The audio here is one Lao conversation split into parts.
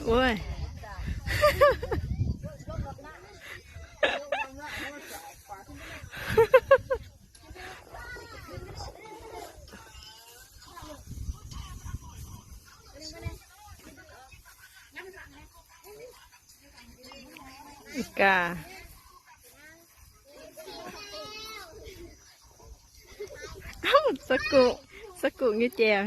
ໂອ້ຍ ກາ ເອົ້າ ສະກຸ ສະກຸງຢູ່ແຈວ.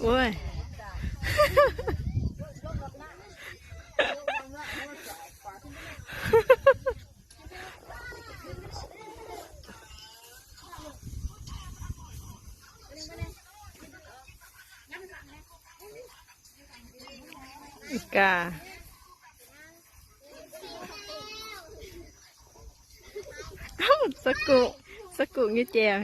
ໂອ້ຍ ກາ ເອົ້າ ສະກຸ ສະກຸງຢູ່ແຈວ.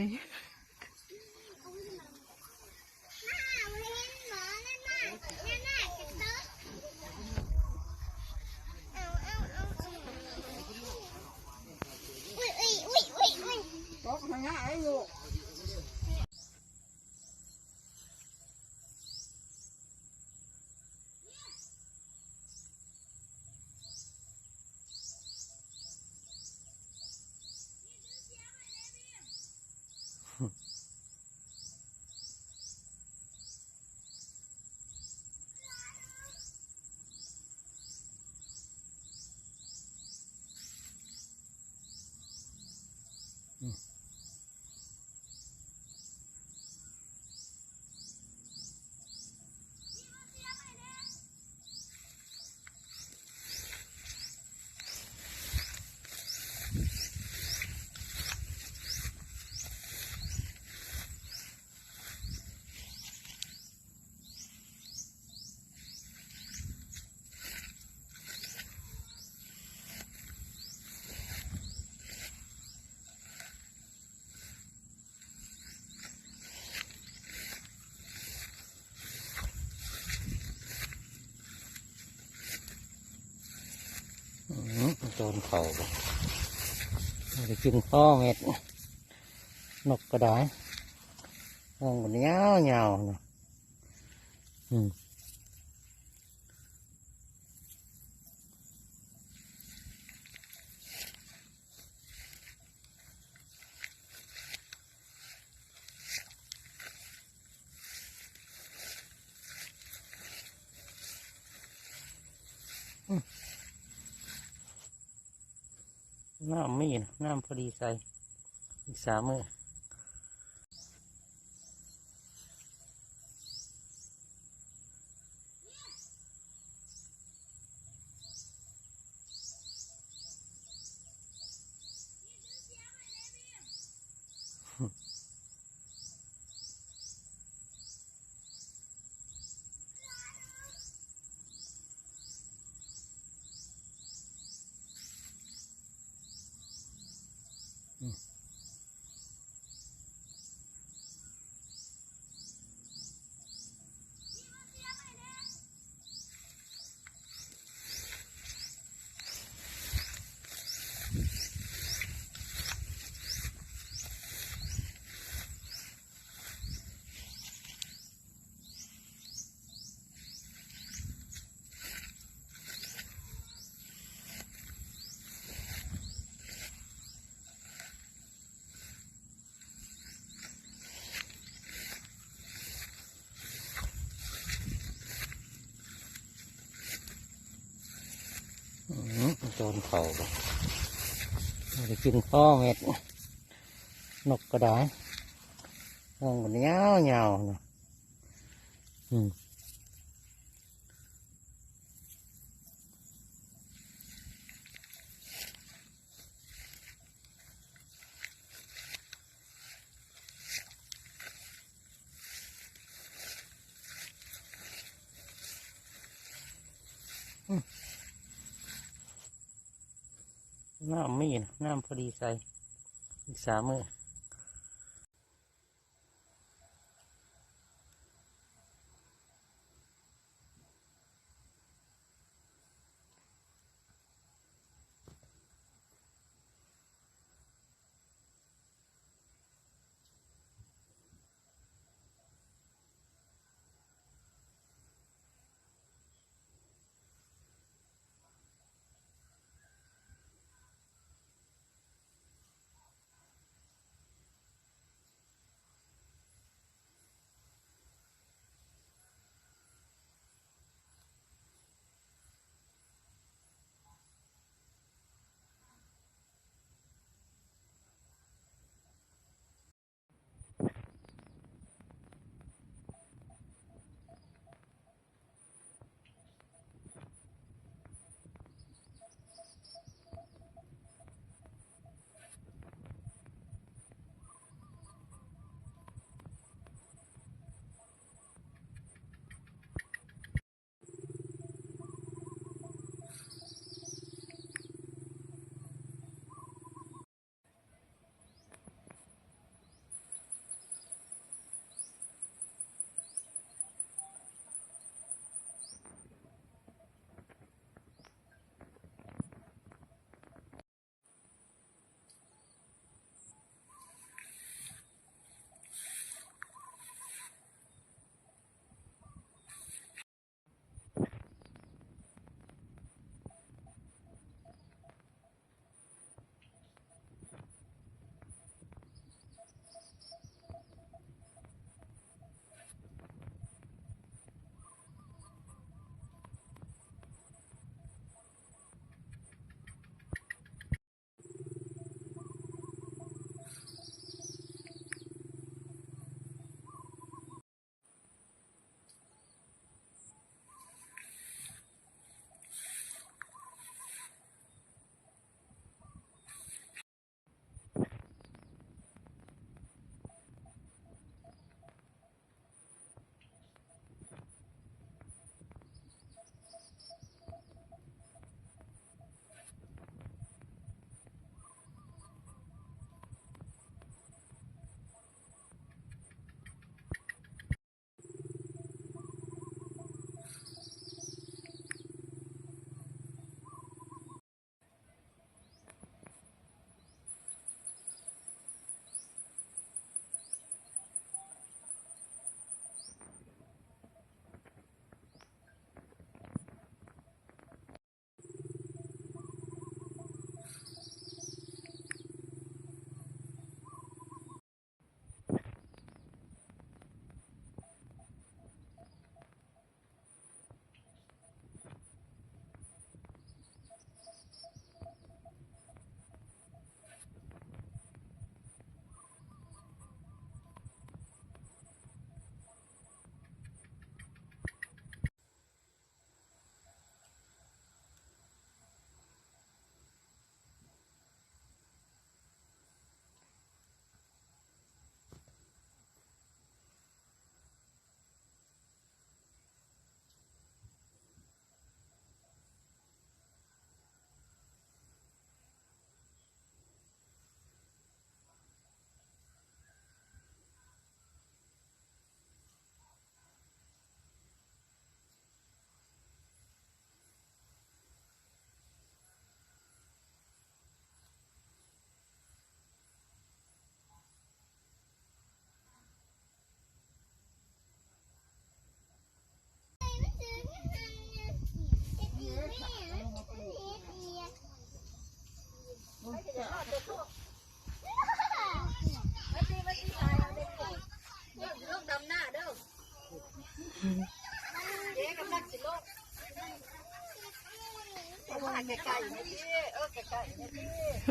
ອືມ ໂຈນເຂົ້າບໍ່ ໄດ້ກິນພໍເມັດ ນົກກໍໄດ້ ງວງກໍຍາວໆນະ ອືມ. ນ້ຳມີນະ ນ້ຳພໍດີໃສ່ ອີກສາມມື້. ອືມ ໂຈນເຂົ້າບໍ່ ໄດ້ກິນພໍເມັດ ນົກກໍໄດ້ ງວງກໍຍາວໆນະ ອືມ. ນ້ຳມີນະ ນ້ຳພໍດີໃສ່ ອີກສາມມື້.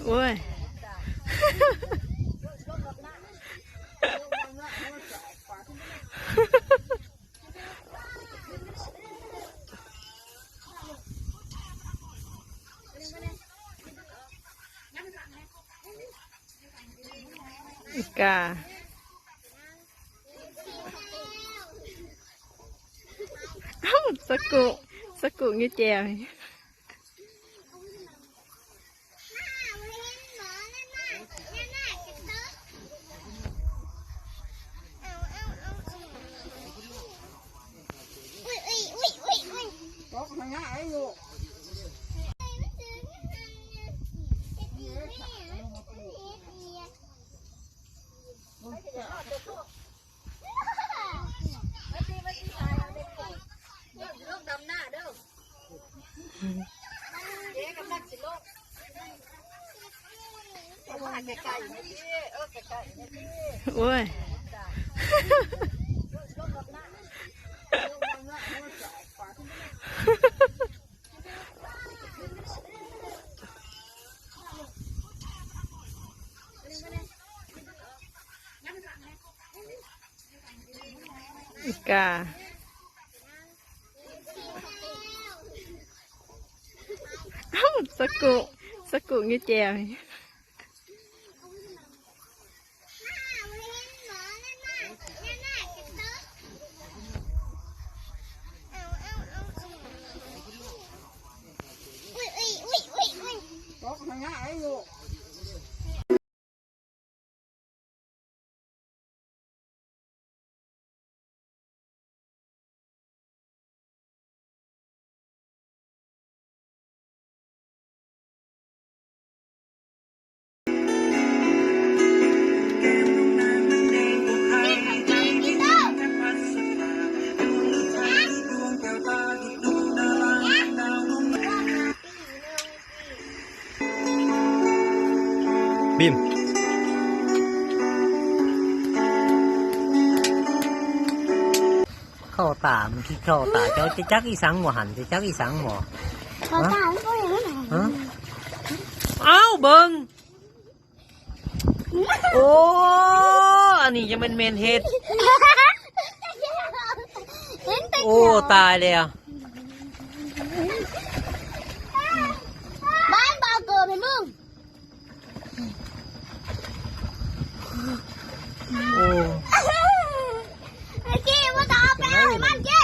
ໂອ້ຍ ກາ ເອົ້າ ສະກຸ ສະກຸງຢູ່ແຈວ. ໂອ້ຍ ກາ ເອົ້າ ສະກຸ ສະກຸຢູ່ແຈວ. ບີມ ເຂົ້າຕາ ມັນຄືເຂົ້າຕາ. ເຈົ້າຈະຈັກອີ່ສັງບໍ່ຫັ້ນ? ຈະຈັກອີ່ສັງບໍ່? ເຂົ້າຕາ ຮະ? ມັນບໍ່ເຫັນ. ຮະ? ອ້າວ ເບິ່ງ. ໂອ້ ອັນນີ້ຍັງແມ່ນແມ່ນເຫັດ. ເຫັນແຕ່ ໂອ້ ຕາຍແລ້ວ. ບ້ານບໍ່ເກີດໃຫ້ມຶງ. ໂອ້ ເມື່ອກີ້ວ່າຈະເອົາໄປເອົາໃຫ້ມັນເຈ້.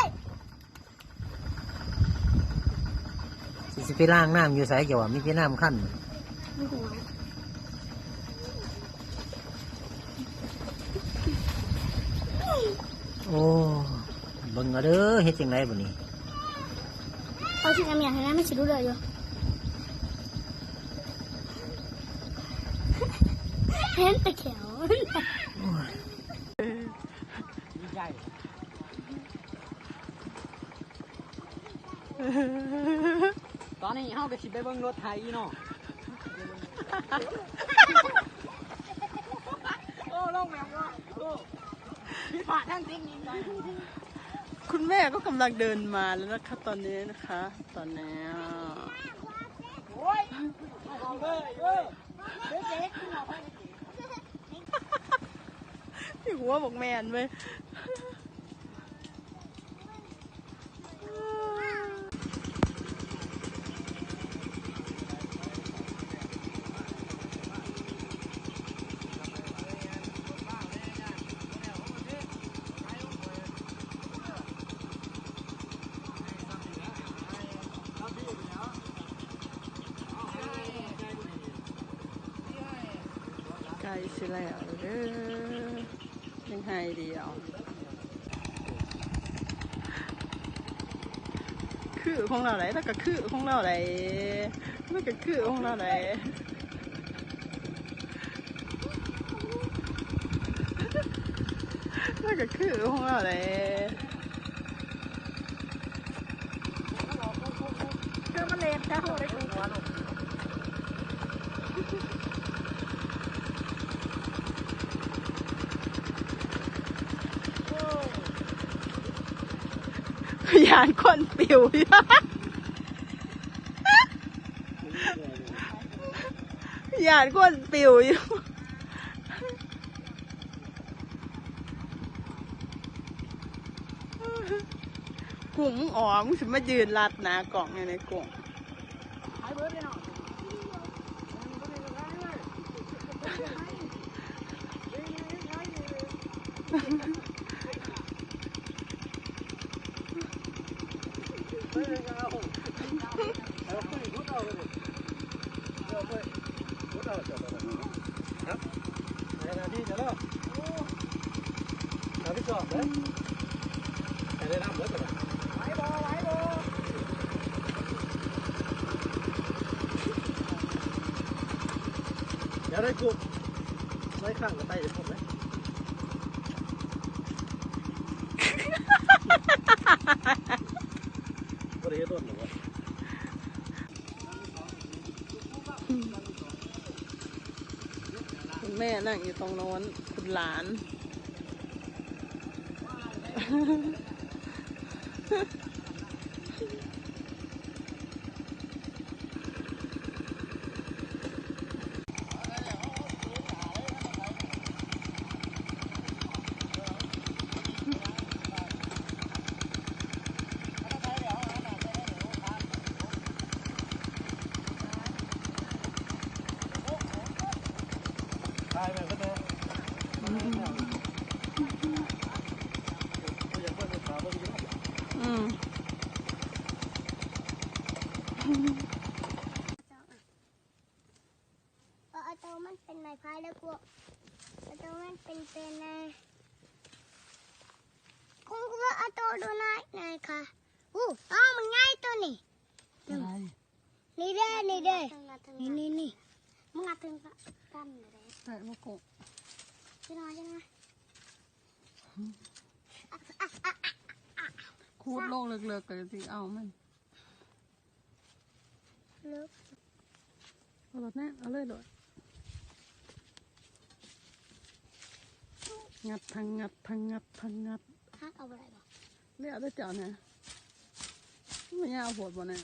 ຊິ ຊິໄປລ້າງນ້ຳຢູ່ໃສ ເຈົ້າວ່າມີແຕ່ນ້ຳຄັນ. ໂອ້ ເບິ່ງເອົາເດີ ເຮັດຈັ່ງໃດບັດນີ້? ເອົາຊິນ້ຳຢາໃຫ້ນະ ມັນຊິດູດເລືອດຢູ່. ເຫັນແຕ່ແຂ້ວ. ຕອນນີ້ເຮົາກໍຊິໄປເບິ່ງລົດໄຖເນາະ. ໂອ້ ລົງແບບວ່າ ໂອ້ ຜິດພາດທາງເຕັກນິກ. คุณแม่ก็กำลังเดินมาแล้วนะคะ ตอนนี้นะคะ ตอนนี้ หัวบักแมนเว้ย. ໃກ້ຊິແລ້ວເດີ ຍັງໄຮ່ດຽວ. ຄືຂອງລາວໃດ໋ ລາວກໍຄືຂອງລາວໃດ໋ ລາວກໍຄືຂອງລາວໃດ໋ ລາວກໍຄືຂອງລາວໃດ໋. ເທື່ອມັນເລັດ ຖ້າເຮົາໄດ້ ຢ້ານຄົນປິວ ຢ້ານຄົນປິວຢູ່. ກຸ້ງ ມຶງອອກ ມຶງຊິມາຢືນລັດໜ້າກ້ອງຢູ່ໃນກຸ້ງ. ເ ດຽວໄດ້ກຸບ ໄດ້ຂ້າງກະໄຕໄດ້ຄົບເລີຍ ບໍ່ໄດ້ເຮັດດົນດອກວະ. ຄຸນແມ່ນັ່ງຢູ່ຕອງໂນ້ນ ຄຸນຫຼານ. ອືມ ອືມ. ເອີ ເອົາໂຕມັນເປັນໄມ້ພາຍແລ້ວພວກ ເອົາໂຕມັນເປັນ ເປັນນາຍ ຄົງກໍວ່າເອົາໂຕດູນາຍ ນາຍຄ່ະ. ໂອ້ ເອົາມັນໃຫຍ່ໂຕນີ້ ນີ້ເດ້ ນີ້ເດ້ ນີ້ ນີ້ ນີ້ ມັນງັດເຖິງກັນເດ້ ແຕະບໍ່ກົງ ຊິນອນ ຊິນອນ ຂຸດລົງເລິກໆ ກໍຊິເອົາມັນ. ເລິກ ເອົາໂລດນະ ເອົາເລີຍໂລດ ງັດທັງງັດ ທັງງັດ ທັງງັດ ຫັກເອົາບໍ່ໄດ້ບໍ່? ແລ້ວແຕ່ເຈົ້ານະ ມັນຍາວໂພດບໍ່ນະ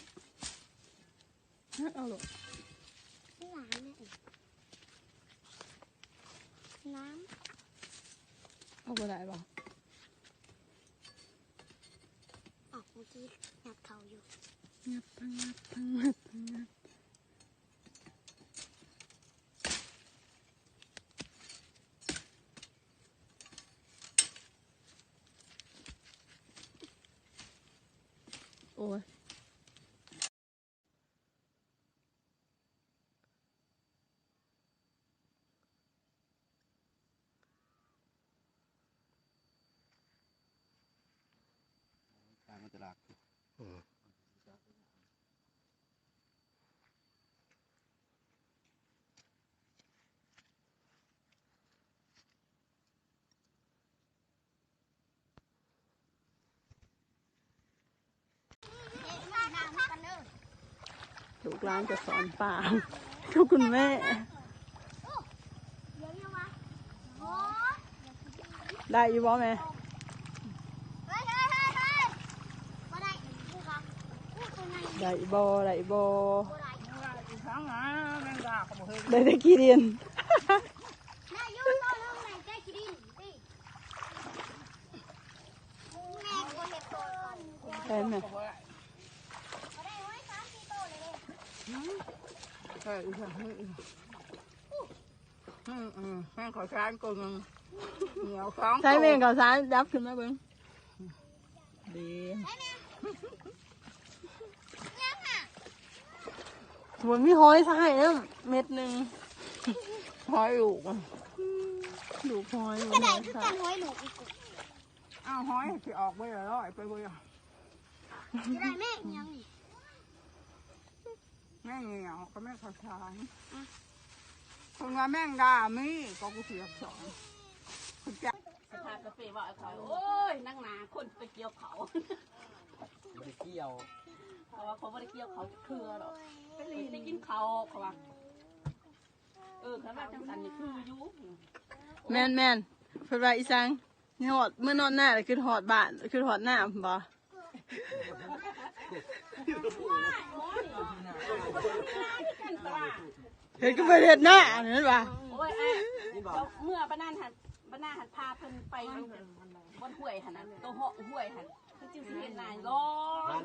ຫັກເອົາໂລດ ຫຼາຍແນ່ ນ້ຳ ເອົາບໍ່ໄດ້ບໍ່? ອາ ເມື່ອກີ້ຫຍັດເຂົ້າຢູ່ ຫຍັດທັງຫຍັດທັງຫຍັດທັງຫຍັດ ໂອ້ຍ. ຕ່າງມັນຈະລາກ ເອີ. ລູກຫຼານຈະສອນປາ ທຸກຄຸນແມ່ ໄດ້ຢູ່ບໍ່ແມ່? ໄດ້ບໍ່ ໄດ້ບໍ່? ໄດ້ແຕ່ຂີ້ດິນ ໄດ້ແມ່ ອືມ ແມ່ນເຂົ້າສານໂຕໜຶ່ງ ເຫນີວສອງໂຕ ໃຊ້ແມ່ນເຂົ້າສານ ຈັບຂຶ້ນມາເບິ່ງ ດີ ບໍ່ມີຫອຍໃສ່ນຳ ເມັດໜຶ່ງ ຫອຍລູກ ອືມ ລູກຫອຍ ກະໄດ້ຄືກັນ ຫອຍລູກອີກ ເອົາຫອຍຊິອອກໄປລອຍໄປເບິ່ງ ຊິໄດ້ແມ່ນຫຍັງນີ້ ແມ່ນຫຍັງ ກະແມ່ນເຂົ້າສານ ອືມ ເພິ່ນວ່າແມງດາມີ ກໍກູຊິສອນ ສະພາກາເຟວ່າໃຫ້ຂ້ອຍ ໂອ້ຍ ໜັງໜາຄົນໄປກ່ຽວເຂົ້າ ບໍ່ໄດ້ກ່ຽວ ເຂົາວ່າເຂົາບໍ່ໄດ້ກ່ຽວເຂົ້າຈັກເທື່ອດອກ ໄປຫຼິ້ນໄດ້ກິນເຂົ້າ ເຂົາວ່າ ເອີ ຄັນວ່າຈັ່ງຊັ້ນນີ້ຄືຢູ່ ແມ່ນໆ ເພິ່ນວ່າອີ່ສັງ ຮອດ ເມື່ອນອນນາແລ້ວຄິດຮອດບ້ານ ຄິດຮອດນ້ຳບໍ? ເຮັດຄືບໍ່ເຮັດນາ ເຫັນບໍ່? ໂອ້ຍ ອ້າຍ ເມື່ອບັນນັ້ນຫັ້ນ ບັນນາຫັ້ນພາເພິ່ນໄປບ່ອນຫ້ວຍຫັ້ນນະ ໂຕເຫາະຫ້ວຍຫັ້ນ ຄືຈຶ່ງຊິເຫັນນາ ລໍ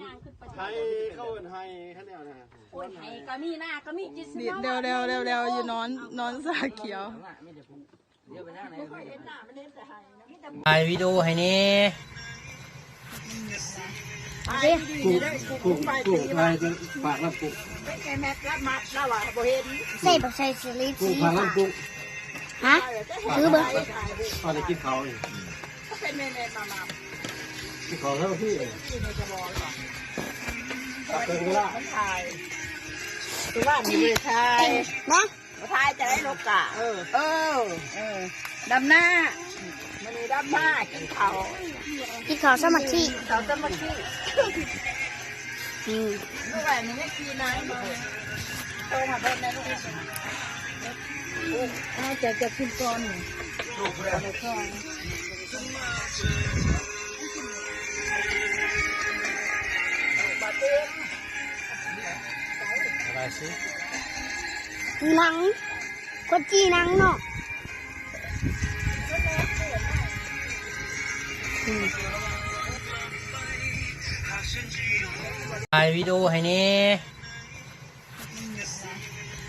ຍ່າງຂຶ້ນໄປ ໄຮ່ ເຂົາເອີ້ນໄຮ່ ຄັນແນວນະ ໂອ້ຍ ໄຮ່ກະມີ ນາກະມີ ຈິຊິ ເດວໆໆ ຢູ່ນອນ ນອນສາຂຽວ. ຖ່າຍວິດີໂອໃຫ້ແດ່. ถ่ายดีๆ เด้อ กุ้ง กุ้ง ถ่าย ปากลำกุ้ง เป็นไงแม็กลำมัด ลาวว่าบ่เห็น ใส่บักใส่สลีด กุ้ง สี ปาก ฟ้า ลำกุ้ง ฮะ ถือเบิ่ง ตอนนี้กินข้าวอยู่ เป็นแม่ๆ มาๆ กินข้าวแล้วพี่ พี่เนี่ยจะบอกหรอ ครับ เวลา มันถ่าย ตัวบ้านนี่บ่ได้ถ่าย เนาะ บ่ถ่ายจะได้นกกะ เออ เออ เออ ดำหน้า มื้อนี้ดำหน้า กินข้าว กินข้าวสามัคคี ข้าวสามัคคี อืม ลูกหลานนี่ไม่กินน้ำเลย โตมาเบิ่งนะลูก เอาใจจะกินก่อน อะไรสิ หนัง คนจีหนังเนาะ อืม ถ่ายวิดีโอให้แน่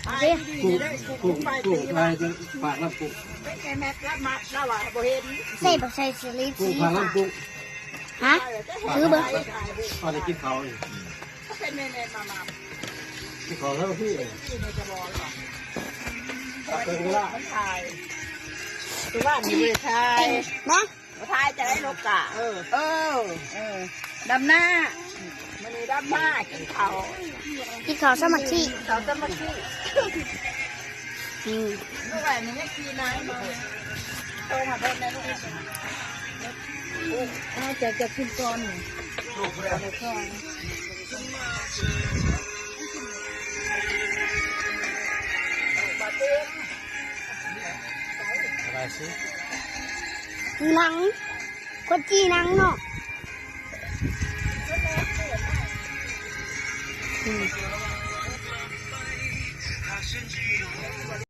ถ่ายดีๆ กุ้ง เด้อ กุ้ง กุ้ง ถ่ายปากลำกุ้ง เป็นไงแม็กลำมัด ลาวว่าบ่เห็น ใส่บักใส่สลีด กุ้ง สี ปาก ฟ้า ลำกุ้ง ฮะ ถือเบิ่ง ตอนนี้กินข้าวอยู่ เป็นแม่ๆ มาๆ กินข้าวแล้วพี่ พี่เนี่ยจะบอกหรอ ครับ เวลา มันถ่าย ตัวบ้านนี่บ่ได้ถ่าย เนาะ บ่ถ่ายจะได้นกกะ เออ เออ เออ ดำหน้า มื้อนี้ดำหน้า กินข้าว กินข้าวสามัคคี ข้าวสามัคคี อืม ลูกหลานนี่ไม่กินน้ำเลย โตมาเบิ่งนะลูก เอาใจจะกินก่อน อะไรสิ หนัง คนจีหนังเนาะ อืม